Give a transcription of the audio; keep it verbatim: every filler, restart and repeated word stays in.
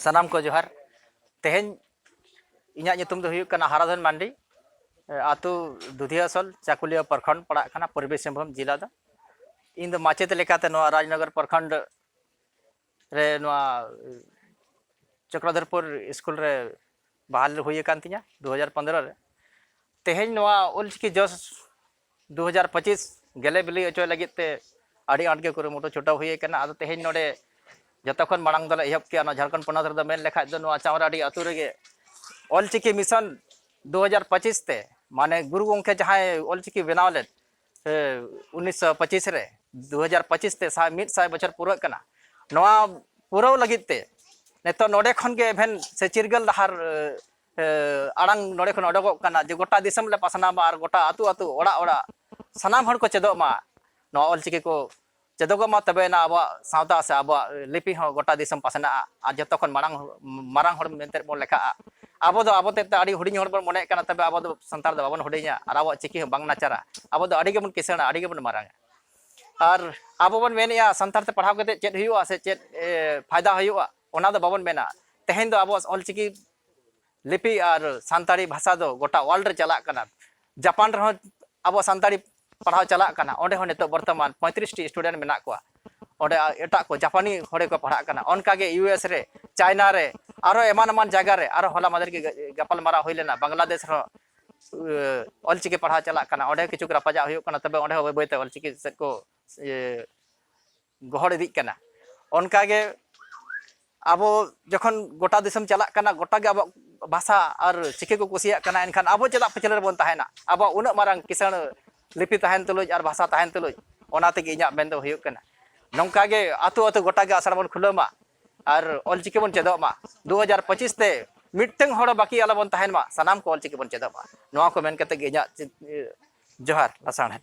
ᱥᱟᱱᱟᱢ ᱠᱚ ᱡᱚᱦᱟᱨ᱾ ᱛᱮᱦᱮᱧ ᱤᱧᱟᱹᱜ ᱧᱩᱛᱩᱢ ᱫᱚ ᱦᱩᱭᱩᱜ ᱠᱟᱱᱟ ᱦᱟᱨᱟᱫᱷᱚᱱ ᱢᱟᱱᱰᱤ᱾ ᱮ, ᱟᱹᱛᱩ ᱫᱩᱫᱷᱤᱭᱟᱹᱥᱳᱞ, ᱪᱟᱠᱩᱞᱤᱭᱟᱹ ᱯᱨᱚᱠᱷᱚᱸᱰ ᱯᱟᱲᱟᱜ ᱠᱟᱱᱟ, ᱯᱩᱨᱵᱤ ᱥᱤᱝᱵᱷᱩᱢ ᱡᱮᱞᱟ ᱫᱚ᱾ ᱤᱧ ᱫᱚ ᱢᱟᱪᱮᱛ ᱞᱮᱠᱟᱛᱮ ᱱᱚᱣᱟ ᱨᱟᱡᱽᱱᱚᱜᱚᱨ ᱯᱨᱚᱠᱷᱚᱸᱰ ᱨᱮ ᱱᱚᱣᱟ ᱪᱚᱠᱨᱚᱫᱷᱚᱨᱯᱩᱨ ᱥᱠᱩᱞ ᱨᱮ ᱵᱟᱦᱟᱞ ᱦᱩᱭ ᱟᱠᱟᱱ ᱛᱤᱧᱟ ᱫᱩ ᱦᱟᱡᱟᱨ ᱯᱚᱱᱫᱽᱨᱚ ᱨᱮ᱾ ᱛᱮᱦᱮᱧ ᱱᱚᱣᱟ ᱚᱞᱪᱤᱠᱤ ᱡᱚᱥ ᱫᱩ ᱦᱟᱡᱟᱨ ᱯᱚᱸᱪᱤᱥ ᱜᱮᱞᱮ ᱵᱤᱞᱤ ᱦᱚᱪᱚᱭ ᱞᱟᱹᱜᱤᱫ ᱛᱮ ᱟᱹᱰᱤ ᱟᱸᱴ ᱜᱮ ᱠᱩᱨᱩᱢᱩᱴᱩ ᱪᱷᱩᱴᱟᱹᱣ ᱦᱩᱭ ᱟᱠᱟᱱᱟ᱾ ᱟᱫᱚ ᱛᱮᱦᱮᱧ ᱱᱚᱰᱮ ᱡᱚᱛᱚ ᱠᱷᱚᱱ ᱢᱟᱲᱟᱝ ᱫᱚᱞᱮ ᱮᱦᱚᱵ ᱠᱮᱜᱼᱟ ᱱᱚᱣᱟ ᱡᱷᱟᱲᱠᱷᱚᱸᱰ ᱯᱚᱱᱚᱛ ᱨᱮᱫᱚ, ᱢᱮᱱ ᱞᱮᱠᱷᱟᱡ ᱫᱚ ᱱᱚᱣᱟ ᱪᱟᱣᱨᱟᱰᱤ ᱟᱹᱛᱩ ᱨᱮᱜᱮ ᱚᱞᱪᱤᱠᱤ ᱢᱤᱥᱚᱱ ᱫᱩ ᱦᱟᱡᱟᱨ ᱯᱚᱸᱪᱤᱥ ᱛᱮ, ᱢᱟᱱᱮ ᱜᱩᱨᱩ ᱜᱚᱢᱠᱮ ᱡᱟᱦᱟᱸᱭ ᱚᱞᱪᱤᱠᱤ ᱵᱮᱱᱟᱣ ᱞᱮᱫ, ᱮ, ᱩᱱᱤᱥᱥᱚ ᱯᱚᱸᱪᱤᱥ ᱨᱮ, ᱫᱩ ᱦᱟᱡᱟᱨ ᱯᱚᱸᱪᱤᱥ ᱛᱮ ᱥᱟ-, ᱢᱤᱫ ᱥᱟᱭ ᱵᱚᱪᱷᱚᱨ ᱯᱩᱨᱟᱹᱜ ᱠᱟᱱᱟ᱾ ᱱᱚᱣᱟ ᱯᱩᱨᱟᱹᱣ ᱞᱟᱹᱜᱤᱫ ᱛᱮ ᱱᱤᱛᱚᱜ ᱱᱚᱰᱮ ᱠᱷᱚᱱ ᱜᱮ ᱮᱵᱷᱮᱱ ᱥᱮ ᱪᱤᱨᱜᱟᱹᱞ ᱰᱟᱦᱟᱨ, ᱮ, ᱮ, ᱟᱲᱟᱝ ᱱᱚᱰᱮ ᱠᱷᱚᱱ ᱚᱰᱚᱠᱚᱜ ᱠᱟᱱᱟ ᱡᱮ ᱜᱚᱴᱟ ᱫᱤᱥᱚᱢ ᱞᱮ ᱯᱟᱥᱱᱟᱣ ᱢᱟ ᱟᱨ ᱜᱚᱴᱟ ᱟᱹᱛᱩ ᱟᱹᱛᱩ, ᱚᱲᱟᱜ ᱚᱲᱟᱜ ᱥᱟᱱᱟᱢ ᱦᱚᱲ ᱠᱚ ᱪᱮᱫᱚᱜ ᱢᱟ ᱱᱚᱣᱟ ᱚᱞᱪᱤᱠᱤ ᱠᱚ᱾ ᱪᱮᱫᱚᱜᱚᱜ ᱢᱟ, ᱛᱚᱵᱮ ᱮᱱᱟ ᱟᱵᱚᱣᱟᱜ ᱥᱟᱶᱛᱟ ᱥᱮ ᱟᱵᱚᱣᱟᱜ ᱞᱤᱯᱤ ᱦᱚᱸ ᱜᱚᱴᱟ ᱫᱤᱥᱚᱢ ᱯᱟᱥᱱᱟᱜᱼᱟ᱾ ᱟᱨ ᱡᱚᱛᱚ ᱠᱷᱚᱱ ᱢᱟᱲᱟᱝ, ᱢᱟᱨᱟᱝ ᱦᱚᱲ ᱢᱮᱱᱛᱮ ᱵᱚᱱ ᱞᱮᱠᱷᱟᱜᱼᱟ᱾ ᱟᱵᱚ ᱫᱚ ᱟᱵᱚ ᱛᱮᱫ ᱛᱮ ᱟᱹᱰᱤ ᱦᱩᱰᱤᱧ ᱦᱚᱲ ᱵᱚᱱ ᱢᱚᱱᱮᱭᱮᱫ ᱠᱟᱱᱟ, ᱛᱚᱵᱮ ᱟᱵᱚ ᱫᱚ ᱥᱟᱱᱛᱟᱲ ᱫᱚ ᱵᱟᱵᱚᱱ ᱦᱩᱰᱤᱧᱟ ᱟᱨ ᱟᱵᱚᱣᱟᱜ ᱪᱤᱠᱤ ᱦᱚᱸ ᱵᱟᱝ ᱱᱟᱪᱟᱨᱟ᱾ ᱟᱵᱚ ᱫᱚ ᱟᱹᱰᱤ ᱜᱮᱵᱚᱱ ᱠᱤᱥᱟᱹᱬᱟ, ᱟᱹᱰᱤ ᱜᱮᱵᱚᱱ ᱢᱟᱨᱟᱝᱟ᱾ ᱟᱨ ᱟᱵᱚ ᱵᱚᱱ ᱢᱮᱱᱮᱫᱼᱟ ᱥᱟᱱᱛᱟᱲ ᱛᱮ ᱯᱟᱲᱦᱟᱣ ᱠᱟᱛᱮ ᱪᱮᱫ ᱦᱩᱭᱩᱜᱼᱟ ᱥᱮ ᱪᱮᱫ, ᱮ, ᱯᱷᱟᱭᱫᱟ ᱦᱩᱭᱩᱜᱼᱟ, ᱚᱱᱟ ᱫᱚ ᱵᱟᱵᱚᱱ ᱢᱮᱱᱟ᱾ ᱛᱮᱦᱮᱧ ᱫᱚ ᱟᱵᱚᱣᱟᱜ ᱚᱞᱪᱤᱠᱤ ᱞᱤᱯᱤ ᱟᱨ ᱥᱟᱱᱛᱟᱲᱤ ᱵᱷᱟᱥᱟ ᱫᱚ ᱜᱚᱴᱟ ᱣᱟᱨᱞᱰ ᱨᱮ ᱪᱟᱞᱟᱜ ᱠᱟᱱᱟ᱾ ᱡᱟᱯᱟᱱ ᱨᱮᱦᱚᱸ ᱟᱵᱚ ᱥᱟᱱᱛᱟᱲᱤ ᱯᱟᱲᱦᱟᱣ ᱪᱟᱞᱟᱜ ᱠᱟᱱᱟ, ᱚᱸᱰᱮ ᱦᱚᱸ ᱱᱤᱛᱚᱜ ᱵᱚᱨᱛᱚᱢᱟᱱ ᱯᱚᱸᱭᱛᱨᱤᱥ ᱴᱤ ᱥᱴᱩᱰᱮᱱᱴ ᱢᱮᱱᱟᱜ ᱠᱚᱣᱟ᱾ ᱚᱸᱰᱮ ᱮᱴᱟᱜ ᱠᱚ ᱡᱟᱯᱟᱱᱤ ᱦᱚᱲ ᱠᱚ ᱯᱟᱲᱦᱟᱜ ᱠᱟᱱᱟ᱾ ᱚᱱᱠᱟᱜᱮ ᱤᱭᱩ ᱮᱥ ᱨᱮ, ᱪᱟᱭᱱᱟ ᱨᱮ, ᱟᱨᱚ ᱮᱢᱟᱱ ᱮᱢᱟᱱ ᱡᱟᱭᱜᱟ ᱨᱮ, ᱟᱨᱚ ᱦᱚᱞᱟ ᱢᱟᱫᱷᱮᱨ ᱜᱮ ᱜᱟᱯᱟᱞ ᱢᱟᱨᱟᱣ ᱦᱩᱭ ᱞᱮᱱᱟ, ᱵᱟᱝᱞᱟᱫᱮᱥ ᱨᱮᱦᱚᱸ, ᱮ, ᱚᱞᱪᱤᱠᱤ ᱯᱟᱲᱦᱟᱣ ᱪᱟᱞᱟᱜ ᱠᱟᱱᱟ᱾ ᱚᱸᱰᱮ ᱠᱤᱪᱷᱩ ᱨᱟᱯᱟᱪᱟᱜ ᱦᱩᱭᱩᱜ ᱠᱟᱱᱟ, ᱛᱚᱵᱮ ᱚᱸᱰᱮ ᱦᱚᱸ ᱵᱟᱹᱭ ᱵᱟᱹᱭᱛᱮ ᱚᱞᱪᱤᱠᱤ ᱥᱮᱫ ᱠᱚ, ᱮ, ᱜᱚᱦᱚᱲ ᱤᱫᱤᱜ ᱠᱟᱱᱟ᱾ ᱚᱱᱠᱟᱜᱮ ᱟᱵᱚ ᱡᱚᱠᱷᱚᱱ ᱜᱚᱴᱟ ᱫᱤᱥᱚᱢ ᱪᱟᱞᱟᱜ ᱠᱟᱱᱟ, ᱜᱚᱴᱟ ᱜᱮ ᱟᱵᱚᱣᱟᱜ ᱵᱷᱟᱥᱟ ᱟᱨ ᱪᱤᱠᱤ ᱠᱚ ᱠᱩᱥᱤᱭᱟᱜ ᱠᱟᱱᱟ, ᱮᱱᱠᱷᱟᱱ ᱟᱵᱚ ᱪᱮᱫᱟᱜ ᱯᱟᱹᱪᱷᱞᱟᱹ ᱨᱮᱵᱚᱱ ᱛᱟᱦᱮᱱᱟ? ᱟᱵᱚᱣᱟᱜ ᱩᱱᱟᱹᱜ ᱢᱟᱨᱟᱝ ᱠᱤᱥᱟᱹᱬ ᱞᱤᱯᱤ ᱛᱟᱦᱮᱱ ᱛᱩᱞᱩᱡ ᱟᱨ ᱵᱷᱟᱥᱟ ᱛᱟᱦᱮᱱ ᱛᱩᱞᱩᱡ᱾ ᱚᱱᱟ ᱛᱮᱜᱮ ᱤᱧᱟᱹᱜ ᱢᱮᱱ ᱫᱚ ᱦᱩᱭᱩᱜ ᱠᱟᱱᱟ, ᱱᱚᱝᱠᱟ ᱜᱮ ᱟᱹᱛᱩ ᱟᱹᱛᱩ ᱜᱚᱴᱟ ᱜᱮ ᱟᱥᱲᱟ ᱵᱚᱱ ᱠᱷᱩᱞᱟᱹᱣ ᱢᱟ ᱟᱨ ᱚᱞᱪᱤᱠᱤ ᱵᱚᱱ ᱪᱮᱫᱚᱜ ᱢᱟ᱾ ᱫᱩ ᱦᱟᱡᱟᱨ ᱯᱚᱸᱪᱤᱥ ᱛᱮ ᱢᱤᱫᱴᱟᱝ ᱦᱚᱲ ᱵᱟᱹᱠᱤ ᱟᱞᱚ ᱵᱚᱱ ᱛᱟᱦᱮᱱ ᱢᱟ, ᱥᱟᱱᱟᱢ ᱠᱚ ᱚᱞᱪᱤᱠᱤ ᱵᱚᱱ ᱪᱮᱫᱚᱜ ᱢᱟ᱾ ᱱᱚᱣᱟ ᱠᱚ ᱢᱮᱱ ᱠᱟᱛᱮ ᱜᱮ ᱤᱧᱟᱹᱜ ᱪᱮᱫ, ᱡᱚᱦᱟᱨ ᱞᱟᱥᱟᱲᱦᱮᱫ᱾